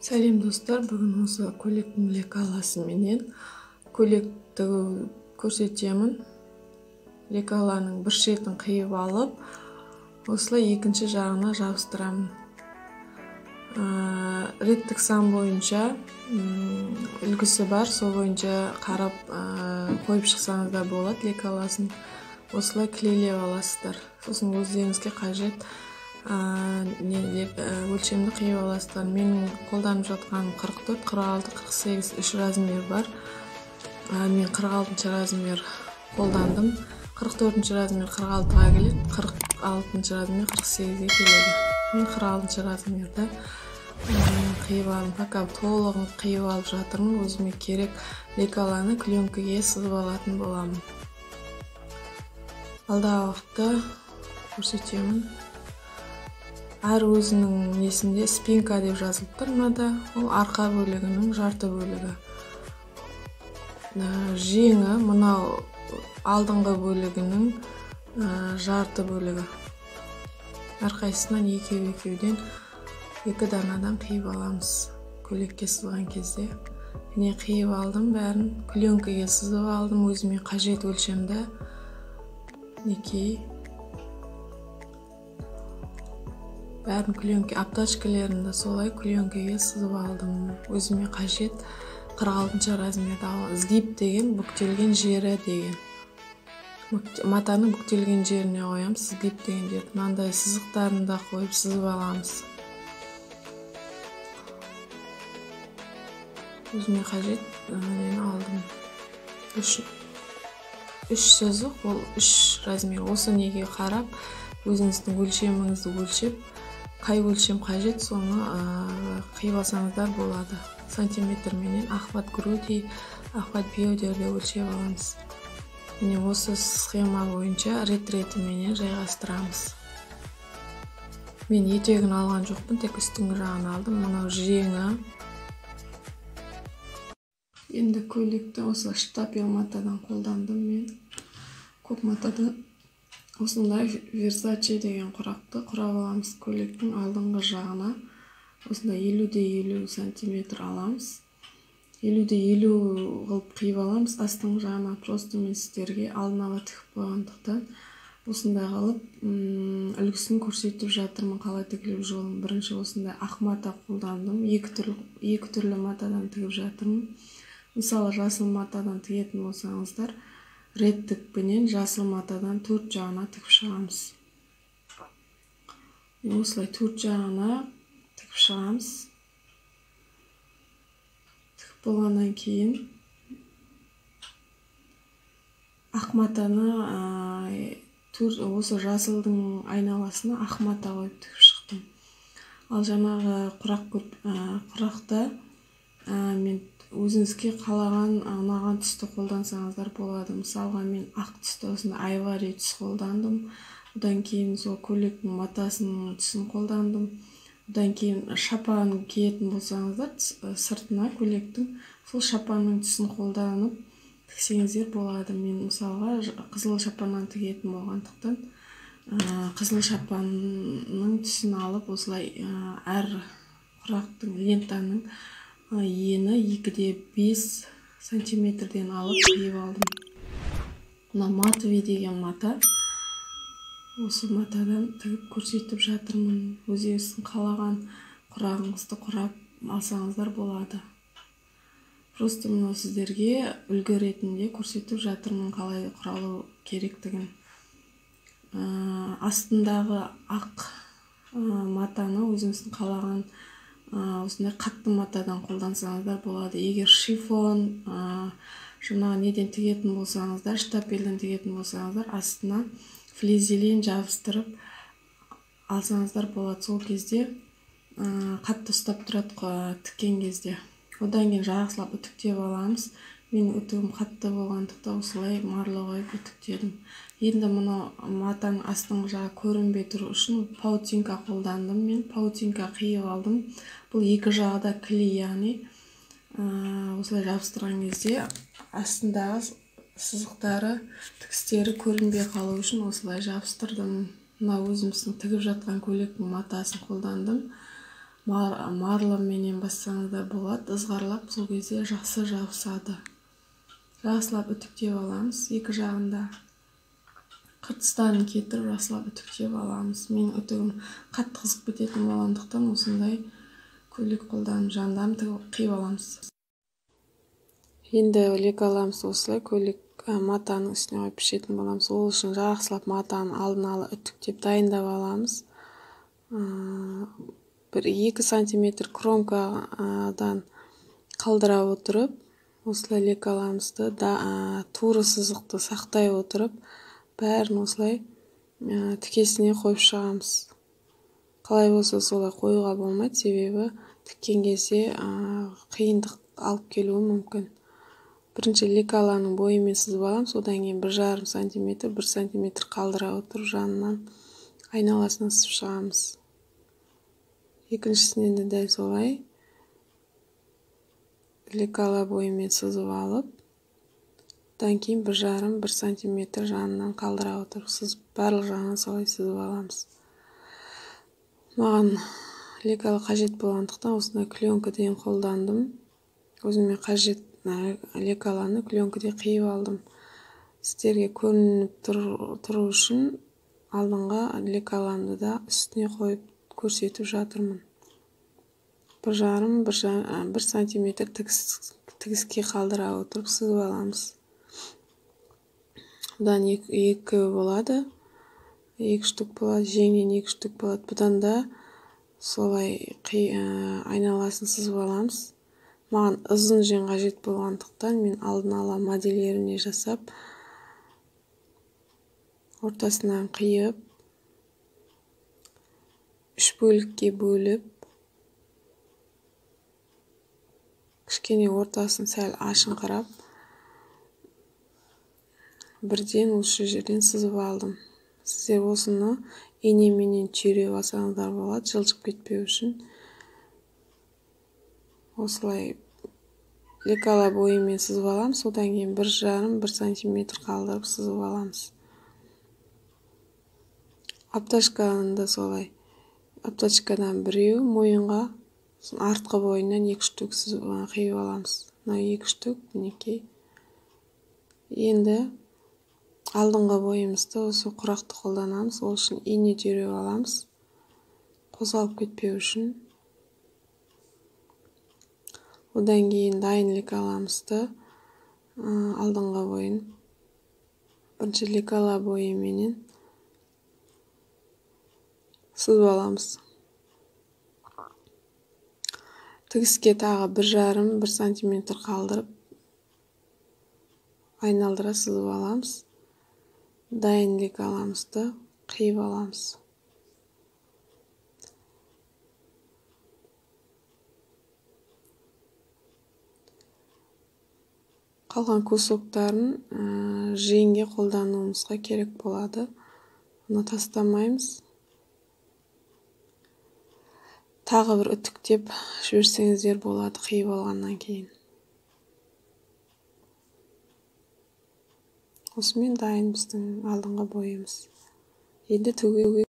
Сәлем достар, бүгін осы көйлектің лекаласыменен көйлекті көрсетемін. Лекаланың бір шетін қиып алып, осылай екінші жағына жабыстырамын. Реттік сан бойынша үлгісі бар, сол бойынша қарап қойып шықсаңыз да болады лекаласын. Осылай клейлеп аласыздар. Сосын өздеріңізге қажет өлшемді қиып аласыздар. Менің қолданып жатқаным 44, 46, 48 үш размер бар. Мен 46 размер қолдандым. 44 размер 46-ға келеді, 46 размер 48-ге келеді. Мен 46 размерді қиып алдым. Пока толығын қиып алып жатырмын. Өзіме керек лекаланы кленкіге сызып алатын боламын. Алдағы уақытта көрсетемін. Әр өзінің несінде спинка деп жазылып тұр мынада. Ол арқа бөлігінің жарты бөлігі. Жеңі мынау алдыңғы бөлігінің жарты бөлігі. Әрқайсысынан екеу-екеуден екі данадан қиып аламыз. Көйлекке сызған кезде. Міне қиып алдым бәрін. Кленкіге сызып алдым өзіме қажет өлшемді. Мінекей. Бәрін кленке, аптачкалерін де солай кленкеге сызып алдым. Өзіме қажет 46 размерді алдым. Сгиб деген бүктелген жері деген. Матаның бүктелген жеріне қоямыз сгиб деген жерді. Мынандай сызықтарын да қойып сызып аламыз. Өзіме қажет нені алдым. Үш сызық, ол 3 размер. Осы неге қарап өзіңіздің өлшеміңізді өлшеп, қай өлшем қажет соны қиып алсаңыздар болады. Сантиметрменен охват груди, охват бедерді өлшеп аламыз. Міне осы схема бойынша рет-ретіменен жайғастырамыз. Мен етегін алған жоқпын, тек үстіңгі жағын алдым. Мынау жеңі. Енді көйлекті осы штапель матадан қолдандым мен. Көк матадан осындай Версаче деген құрақты құрап аламыз. Көйлектің алдыңғы жағына осындай 50-50 сантиметр аламыз. 50-50 қылып қиып аламыз. Астыңғы жағына просто мен сіздерге алдын ала тігіп қойғандықтан осындай қылып үлгісін көрсетіп жатырмын, қалай тігілу жолын. Бірінші осындай ақ мата қолдандым. Екі түрлі матадан тігіп жатырмын. Мысалы, жасыл матадан тігетін болсаңыздар, реттікпенен жасыл матадан төрт жағына тігіп шығамыз. Осылай төрт жағына тігіп шығамыз. Тігіп болғаннан кейін ақ матаны осы жасылдың айналасына ақ мата қойып тігіп шықтым. Ал жаңағы құрақта мен өзіңізге қалаған, ұнаған түсті қолдансаңыздар болады. Мысалға, мен ақ түсті осындай айвари түс қолдандым. Одан кейін сол көйлектің матасының түсін қолдандым. Одан кейін шапан киетін болсаңыздар, сыртына көйлектің сол шапанның түсін қолданып тіксеңіздер болады. Мен мысалға қызыл шапаннан тігетін болғандықтан қызыл шапанның түсін алып осылай әр құрақтың, лентаның ені 2,5 сантиметрден алып қиып алдым. Мына матовый деген мата. Осы матадан тігіп көрсетіп жатырмын. Өздеріңіздің қалаған құрағыңызды құрап алсаңыздар болады. Просто мынау сіздерге үлгі ретінде көрсетіп жатырмын қалай құралу керектігін. Астындағы ақ матаны өзіңіздің қалаған осындай қатты матадан қолдансаңыздар болады. Егер шифон, жаңағы неден тігетін болсаңыздар, штапельден тігетін болсаңыздар, астына флизелин жабыстырып алсаңыздар болады. Сол кезде қатты ұстап тұрады тіккен кезде. Одан кейін жақсылап үтіктеп аламыз. Менің үтігім қатты болғандықтан осылай марля қойып үтіктедім. Енді мынау матаның астыңғы жағы көрінбей тұру үшін паутинка қолдандым. Мен паутинка қиып алдым. Бұл екі жағы да клей, яғни осылай жабыстырған кезде астындағы сызықтары, тігістері көрінбей қалу үшін осылай жабыстырдым. Мына өзіміздің тігіп жатқан көйлектің матасын қолдандым. марламенен бассаңыздар болады. Ызғарлап сол кезде жақсы жабысады. Жақсылап үтіктеп аламыз екі жағында. Қыртыстарын кетіріп жақсылап үтіктеп аламыз. Менің үтігім қатты қызып кететін болғандықтан осындай көйлек қолданып жандарын қиып аламыз. Енді лекаламыз осылай көйлек матаның үстіне қойып пішетін боламыз. Ол үшін жақсылап матаны алдын ала үтіктеп дайындап аламыз. Бір 2 сантиметр кромкадан қалдыра отырып, осылай лекаламызды тура сызықты сақтай отырып, бәрін осылай тікесіне қойып шығамыз. Қалай болса солай қоюға болмайды, себебі тіккен кезде қиындық алып келуі мүмкін. Бірінші лекаланың бойымен сызып аламыз, одан кейін 1,5 сантиметр, 1 сантиметр қалдыра отырып жанынан айналасына сызып шығамыз. Екіншісінен де дәл солай лекала бойымен сызып алып, одан кейін 1,5-1 сантиметр жанынан қалдыра отырып сызып, барлық жағынан солай сызып аламыз. Маған лекала қажет болғандықтан осындай пленкіден қолдандым. Өзіме қажет лекаланы пленкіде қиып алдым. Сіздерге көрініп тұру үшін алдыңғы лекаламды да үстіне қойып көрсетіп жатырмын. 1,5-1 сантиметр тігіске қалдыра отырып сызып аламыз. Бұдан 2 болады, 2 штук болады, жеңнен 2 штук болады. Бұдан да солай айналасын сызып аламыз. Маған ұзын жең қажет болғандықтан мен алдын ала моделеріне жасап, ортасынан қиып, 3 бөлікке бөліп, кішкене ортасын сәл ашыңқырап, бірден осы жерден сызып алдым. Сіздер осыны инеменен түйреп алсаңыздар болады, жылжып кетпеу үшін. Осылай лекала бойымен сызып аламыз, одан кейін 1,5-1 сантиметр қалдырып сызып аламыз. Апташканы да солай. Апташкадан біреу мойынға, сосын артқы бойынан 2 штук сызып қиып аламыз. Мына 2 штук мінекей. Енді алдыңғы бойымызды осы құрақты қолданамыз. Ол үшін ине түйреп аламыз, қозғалып кетпеу үшін. Одан кейін дайын лекаламызды алдыңғы бойын бірінші лекала бойыменен сызып аламыз. Тігіске тағы 1,5-1 сантиметр қалдырып айналдыра сызып аламыз. Дайын лекаламызды қиып аламыз. Қалған кусоктарын жеңге қолдануымызға керек болады. Оны тастамаймыз. Тағы бір үтіктеп жіберсеңіздер болады қиып алғаннан кейін. Осымен дайын біздің алдыңғы бойымыз. Енді тігуге